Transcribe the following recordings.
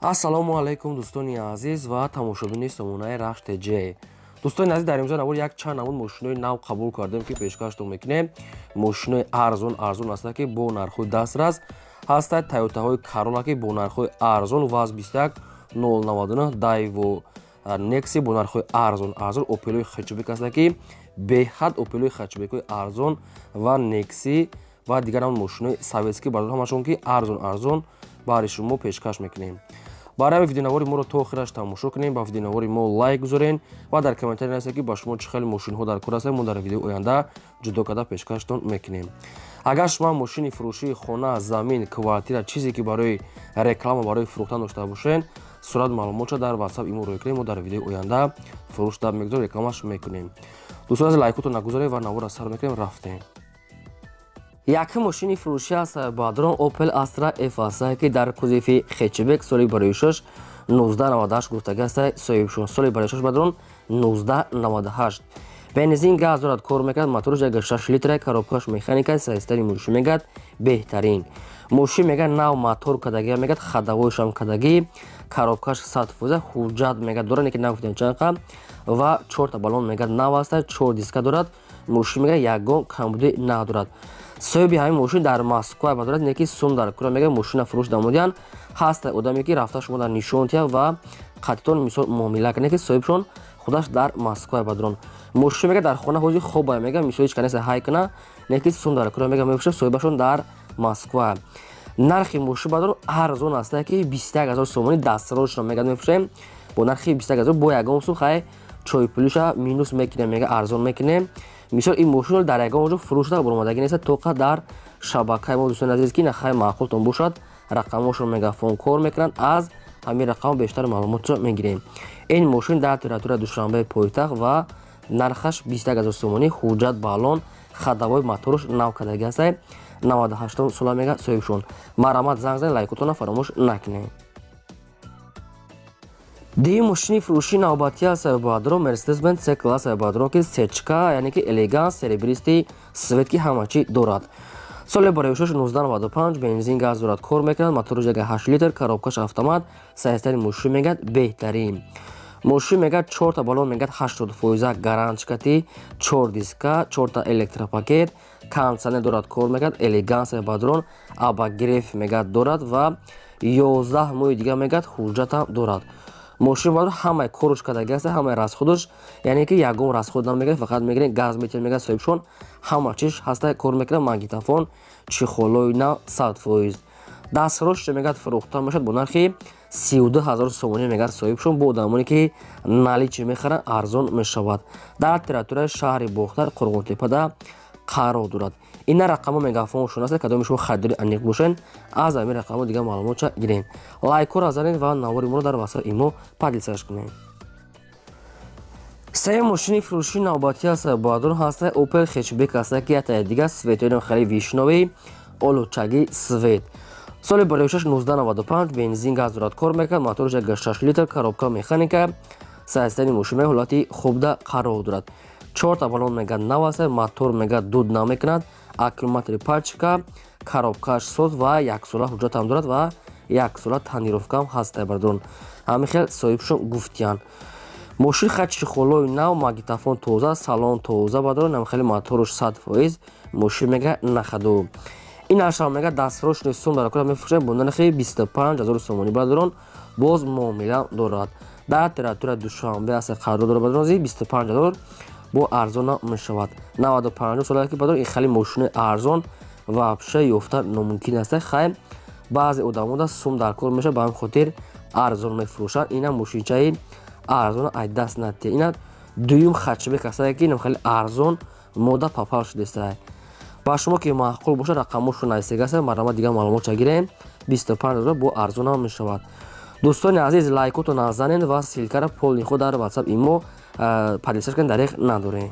Ассалому алайкум, дӯстони азиз ва тамошобини сомонаи Рахш ТЖ. Дӯстони азиз, дар имрӯза навор як чанд намуд мошинои нав қабул кардем, ки пешкаштон мекунем. Мошинои арзон арзон ҳастанд, ки бо нархҳои дастрас ҳастанд. Тойотаҳои Карола, ки бо нархҳои арзон, ВАЗ 21099, Дайво Некси бо нархҳои арзон арзон, Опелои хэтчбек ҳастанд, ки беҳад Опелои хэтчбекҳои арзон ва Некси ва дигар намуд мошинои советский, бардор, ҳамашон ки арзон арзон баҳри шумо пешкаш мекунем. Барои ҳамин видеонавори моро то охираш тамошо кунем, ба видеонавори мо лайк гузорен ва дар комментария нависед, ки ба шумо чӣ хеле мошинҳо дар кор ҳастанд. Мо дар видеои оянда ҷудо карда пешкаштон мекунем. Агар шумо мошини фурӯшии хона, замин, квартира, чизе ки барои реклама, барои фурӯхтан дошта бошед, сурат маълумотша дар Ватсап имо рӯй кунем. Мо дар видеои оянда фурӯш дар мегузорем, рекламаш мекунем. Дӯстон азиз, лайкотон нагузоред ва наворро сар мекунем. Рафтем. Якум мошини фурӯшӣ аст, бадрон, Opel Astra F аст, ки дар кузови хэтчбек, соли барои 1998 гуфтага аст соҳибшон. Соли барои, бадрон, 1998, бензин, газ дорад, кор мекунад, мотораш 1,6 литра, коробкаш механика, системи мошин мегӯяд беҳтарин. Мошин мегӯяд нав мотор кардагӣ, мегӯяд ходовойшам кардагӣ, коробкаш 100%, ҳуҷҷат мегӯяд дорад, ки нагуфтем чанқа, ва чорта баллон мегӯяд нав аст, чор диска дорад. Мошин мегӯяд ягон камбудӣ надорад. Соҳиби ҳамин мошин дар Москва дорад, не ки сум дар кура, мегӯяд мошина фурӯш намудиян. Ҳаст одаме, ки рафта шумо дар нишон тия ва қатитон мисол муомила кунед, ки соҳибшон худаш дар Москва, бадрон. Мошин мегӯяд дар хона ҳозир хоба, мегӯяд мисол ҳеч канеса ҳай куна, не ки сум дар кура, мегӯяд мефурӯшад, соҳибашон дар Москва. Нархи мошин, бадрон, арзон аст, ки 21 000 сомонӣ дастрочно мегӯяд мефурӯшем бо нархи 21 000. Бо ягон сум хай чойпулиша минус мекунем, мегӯяд арзон мекунем. Мисол, ин мошинро дар ягон ҷо фурӯшда баромадагӣ нест, тоқа дар шабакаи мо. Дӯстони азиз, ки нахай маъқултон бошад, рақамҳошон мегафон кор мекунанд, аз ҳамин рақам бештар маълумотро мегирем. Ин мошин дар территорияи Душанбеи пойтахт ва нархаш 21 000 сомонӣ, ҳуҷҷат, баллон, ходовой, моторш нав кардагӣ ҳастай, 98 сола мега соҳибшон. Марҳамат, занг занед, лайкотонро фаромӯш накунед. Дуюм мошини фурӯшии навбатӣ аст, баъдро, Мерседес Бенз С класс, баъдро, ки сечка, яъне ки элеганс, серебристый цвет, ки ҳама чӣ дорад. Соли бароишаш 1995, бензин, газ дорад, кор мекунад, мотораш 1,8 литр, коробкаш автомат, состояни мошин мегӯяд беҳтарин. Мошин мегӯяд чорта баллон мегӯяд 80% гарантчикати, чор диска, чорта электропакет, кондиционер дорад, кор мекунад, элеганс, бадрон, обогрев мегӯяд дорад ва 11 моҳи дига мегӯяд ҳуҷҷатам дорад. Мошин баъд ҳамаи корш кардаги аст, ҳамаи расходаш, яъне ки ягон расход намегирад, фақат мегиред, газ метиҳед, мегӯяд соҳибшон. Ҳама чиз ҳаста, кор мекунад, магнитофон, чехолои нав, 100%. Дастрош мегӯяд фурӯхта мешавад бо нархи 32 000 сомонӣ, мегӯяд соҳибшон. Бо одамоне ки наличный мехаранд, арзон мешавад. Дар территорияи шаҳри Бохтар, Қурғонтепада қарор дорад. Ина рақамҳо мегафоншон аст. Кадоми шумо харидори аниқ бошед, аз ҳамин рақамҳо дигар маълумотша гиред. Лайкҳоро занед ва навори моро дар васф имо поделиться кунед. Сеюм мошини фурӯшии навбатӣ аст, баъдон ҳаста Опел хэтчбек аста, ки ятаи дигар цветои хеле вишнёвый, олучагӣ цвет. Соли бароишаш 1995, бензин, газ дорад, кор мекард, мотораш 1,6 литр, коробка механика, состояни мошин ҳолати хубда қарор дорад. Чорта баллон мегӯяд нав аст, мотор мегӯяд дуд намекунад, аккумулятори пачка, коробкаш соз ва яксола ҳуҷҷатам дорад ва яксола тонировкаам ҳаста, бардорон. Ҳамин хел соҳибшон гуфтиянд. Мошин хай чехолои нав, магнитофон тоза, салон тоза, бардорон, ҳам хеле моторш 100%. Мошин мега на ходу. Ин аршам мега дастфурӯш нестум дар кора мефурӯшад бо нархи 25 000 сомонӣ, бардорон, боз муомила дорад. Дар территорияи Душанбе аст қарор дорад, бардорон, 25 000 бо арзон мешавад. 95 сола ки, бардорон, ин хеле мошини арзон вообще ёфта номумкин аст. Хай, баъзе одамода сум дар кор мешавад, ба ҳамин хотир арзон мефурӯшанд. Ина мошинчаи арзон ай даст натия. Ина дуюм хэтчбек аст, ки инам хеле арзон мода попал шудааст. Ба шумо ки маъқул бошад, рақамошро нависегаст, марҳамат, дигар маълумотша гирем. 25 000 бо арзонам мешавад. Дӯстони азиз, лайкото назанед ва ссылкара полный худ дар Ватсап имо поделиться кунед, дареғ надорем.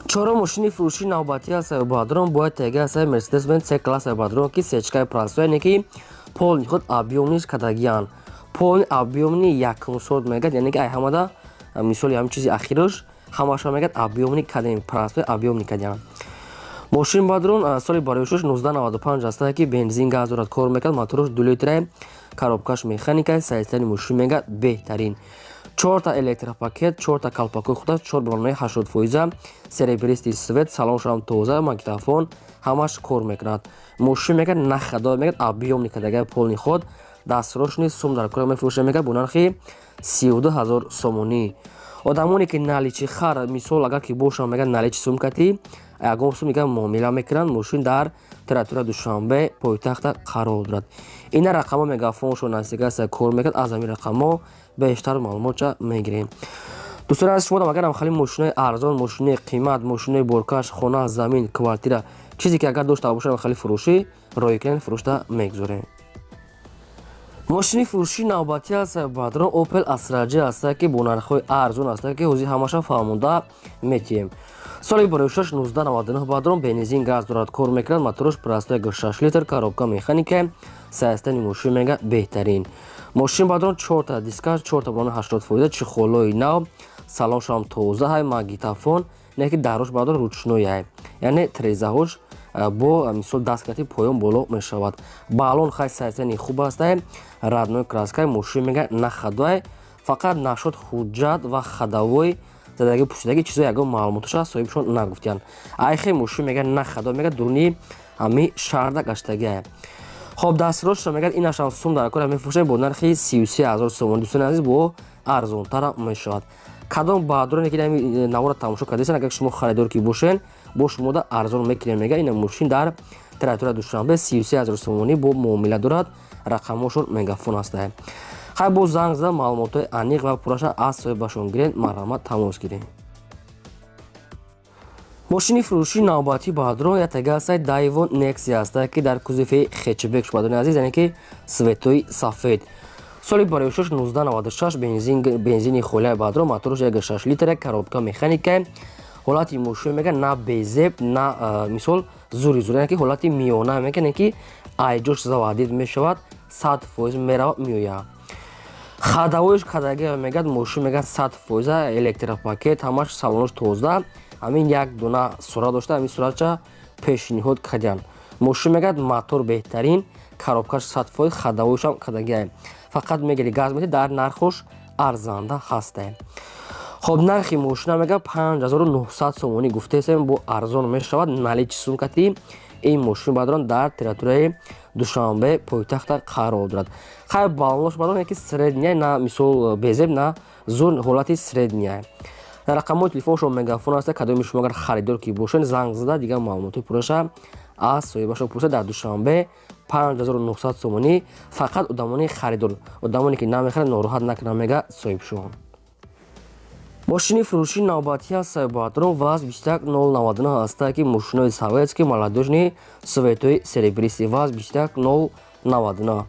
Чорум мошини фурӯшии навбатӣ аст, бадрон, бояд тега аст Мерседес Бенз С класс, бадрон, ки сечкаи простой, яъне ки полный худ объёмный кардагиянд. Полный объёмный якум сорт мегӯяд, яъне ки ай ҳамада мисоли ҳамин чизи ахираш ҳамаша мегӯяд объёмный кардем, простой объёмный кардем. Мошин, бадрон, соли бароишаш 1995 аст, ки бензин, газ дорад, кор мекард, мотораш 2 литра. Коробкаш механика, состояни мошин мега беҳтарин. Чорта электропакет, чорта калпакои худаш, чор балонаи 80%, серебристый цвет, салоншам тоза, магнитофон, ҳамаш кор мекунад. Мошин мега на ходовой, мега объёмный кадага, полный ход, дастрошни. Сум дар кора мефурӯша, мега бо нархи 32 000 сомонӣ. Одамоне ки наличный хар, мисол, агар ки бошам, мега наличный сумкати ягон сум мега муомила мекунанд. Мошин дар территория Душанбе, пойтахта қарор дорад. Ина рақамҳо, мегафоншо наздик кор мекунад. Аз ҳамин рақамҳо бештар маълумотша мегирем. Дӯстони азиз, шумо агар хали мошинои арзон, мошинои қимат, мошинои боркаш, хона, замин, квартира, чизе ки агар дошта бошад, хали фурӯшӣ роҳӣ кунед, фурӯшта мегузорем. Мошини фурӯшии навбатӣ аст, бадрон, Опел Астра Ҷ аст, ки бо нархҳои арзон аст, ки ҳозир ҳамаша фаҳмонда метиҳем. Соли бароишаш 1999, бадрон, бензин, газ дорад, кор мекунад. Мотораш простой, 6 литр, коробка механика. Состояни мошин мега беҳтарин. Мошин, бадрон, чорта диска, чорта балони 80%, чехолои нав, салоншам тоза ҳай, магнитофон, не ки дарош, бадрон, ручной ҳай, яъне трезаҳош бо мисол дасткати поён боло мешавад. Балон хай состояни хуб астай, родной краскай. Мошин мега на ходовой, фақат нашод ҳуҷҷат ва ходовой задаги пӯшидаги чизо ягон маълумоташа соҳибшон нагуфтиянд. Айхе мошин мега на ходовой, мега дуруни ҳами шаҳрда гаштагиай. Хоб, дастрошро мегӯяд, инашам сум дар кора мефурӯшем бо нархи 33 000 сомонӣ. Дӯстони азиз, бо арзонтара мешавад. Кадом баъдуроне ки ами навора тамошо кардастен, агар шумо харидор ки бошен, бо шумода арзон мекунем. Мега ина мошин дар территория Душанбе 33 000 сомонӣ бо муомила дорад. Рақамҳошон мегафон ҳастанд. Хай, бо занг зада маълумотҳои аниқ ва пурраша аз соҳибашон гиред. Марҳамат, тамос гиред. Мошини фурӯшии навбатӣ, баъдро, ятага ҳастай, Дайво Некси ҳаста, ки дар кузови хэтчбек, шубадони азиз, яъне ки цветои сафед. Соли бароишош 1996, бензини холияи, баъдро, мотораш 1,6 литра, коробка механика. Ҳолати мошин мега на безеб, на мисол зури зур, яъне ки ҳолати миёна мега, ки айҷош заводить мешавад, 100% мерава, меояд. Ходовоиш кадаги мегӯяд, мошин мегӯяд 100%, электропакет, ҳамаш, салонош тоза. Ҳамин як дона сурат дошта, ҳамин суратча пешниҳод кардиянд. Мошин мегӯяд мотор беҳтарин, коробкаш 100%, ходовоишам кадагиай, фақат мегири, газ мети, дар нархош арзанда ҳасте. Хоб, нархи мошина мега 5900 сомонӣ гуфтесем, бо арзон мешавад. Наличный сумкати ин мошин, бадрон, дар территорияи Душанбе, пойтахта қарор дорад. Хай, балонош, бадрон, яки средняя, на мисол безеб, на зур, ҳолати средняя. Рақамҳои телефоншон мегафон аста. Кадоми шумо агар харидор ки бошед, занг зада дигар маълумоти пурраша аз соҳибашон пурсад. Дар Душанбе 5900 сомонӣ. Фақат одамони харидор, одамоне ки намехарад, нороҳат накунад, мега соҳибшон. Мошини фурӯшии навбатӣ аст, бадрон, ВАЗ 21099 ҳаста, ки мошинои советский, молодёжный, цветои серебристый, ВАЗ 21099,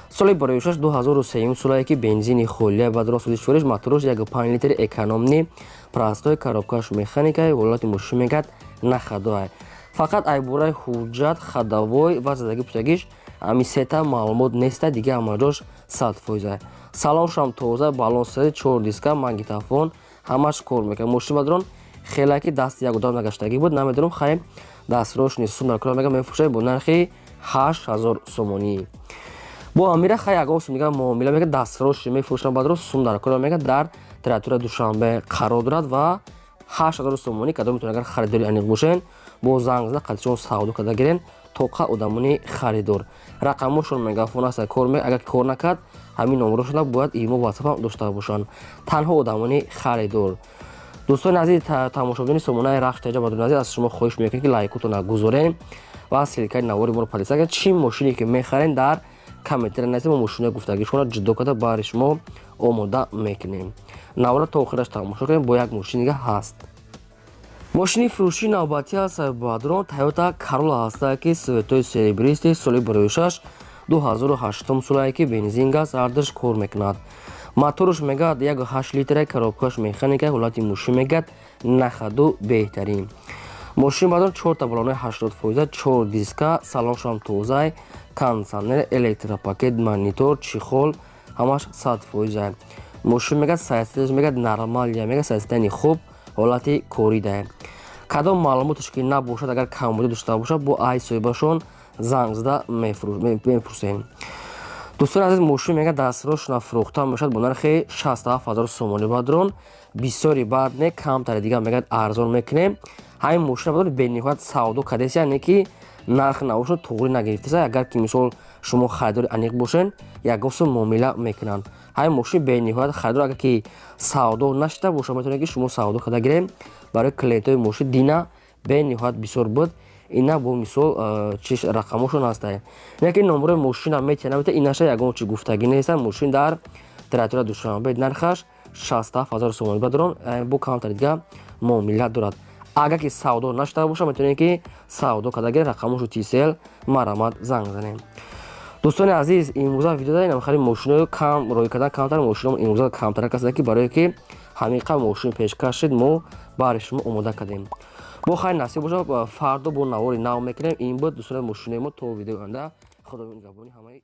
соли бароишаш 2003 солае, ки бензини холия, бадрон, сӯзишвориш, мотораш 1,5 литри, экономный, простой, коробкаш механика. Ҳолати мошин мегӯяд на ходовой, фақат айбораи ҳуҷҷат, ходовой ва задаги пӯшагиш ҳами сета маълумот неста, дига ҳамаҷош 100%. Салоншам тоза, балон се, чор диска, магнитофон, ҳамаш кор мекунад. Мошин, бадрон, хеле ки дасти як одам нагаштагӣ буд, намедонам. Хай, дастрош нест. Сум дар кора мега мефурӯшад бо нархи 8000 сомонӣ. Бо амира хай ягон сум дига муомила мега дастрош мефурӯшам, бадрон, сум дар кора мега дар территория Душанбе қарор дорад ва 8000 сомонӣ. Кадом метавонед, агар харидори аниқ бошен, бо занг зада қатишон савдо карда гирен. Тоқа одамони харидор, рақамҳошон мегафон аст, кор агар кор накард, ҳамин номерошона бояд имо, ватсапам дошта бошанд. Танҳо одамони харидор. Дӯстони азиз, тамошобини сомонаи Рахш Теҷа, бадони азиз, аз шумо хоҳиш мекунем, ки лайкотона гузорем ва ссылкаи навори моро подписаться кунед. Чӣ мошине ки мехарем, дар комментария нависед, мо мошинои гуфтагии шуморо ҷудо карда баҳри шумо омода мекунем. Навора то охираш тамошо кунем, бо як мошини дига ҳаст. Мошини фурӯшии навбатӣ аст, бадрон, Тойота Карола ҳаста, ки цветои серебристый, соли бароишаш 2008 солае, ки бензин, газ ҳардаш кор мекунад. Моторш мегӯяд 1,8 литра, коробкаш механика. Ҳолати мошин мегӯяд на ходу, беҳтарин. Мошин, бадрон, чорта балонаи 80%, чор диска, салоншам тозай, кондитсионер, электропакет, монитор, чехол, ҳамаш 100%. Мошин мегӯяд состояниеш мегӯяд нормалия, мегӯяд состояние хуб, ҳолати корӣ даҳем. Кадом маълумоташ ки набошад, агар камбудӣ дошта бошад, бо ай соҳибашон занг зада мепурсем. Дӯстони азиз, мошин мега дастрошна фурӯхта мешавад бо нархи 67 ҳазор сомонӣ. Бадрон, бисёри бад не, камтаре дигар мегӯяд, арзон мекунем. Ҳамин мошина, бадрон, бениҳоят савдо кардест, яъне ки нарх навошон туғрӣ нагирифтеса. Агар ки, мисол, шумо харидори аниқ бошен, ягон сум муомила мекунанд. Ҳамин мошин бениҳоят харидор, агар ки савдо нашида боша, метавонед, ки шумо савдо карда гирем. Барои клиентҳои мошин дина бениҳоят бисёр буд. Ина бо мисол чи рақамошон ҳаста, яке номерои мошина метия, намета, инаша ягон чи гуфтагӣ неста. Мошин дар территория Душанбе, нархаш 67 ҳазор сомонӣ, бадрон, бо камтар дига муомила дорад. Агар ки савдо нашуда боша, метавонед, ки савдо карда гиред. Рақамошу Тисел, марҳамат, занг занем. Дӯстони азиз, имрӯза видеода инам хеле мошинои кам рӯй кардан, камтар мошино имрӯза камтарак аст, ки барое ки ҳамиқа мошин пешкаш шид, мо баҳри шумо омода кардем. Бо хайр, насиб боша, фардо бо навори нав мекунем. Ин буд, дӯстони, мошинои мо. То видеои оянда, Худо нигаҳбони ҳамаи.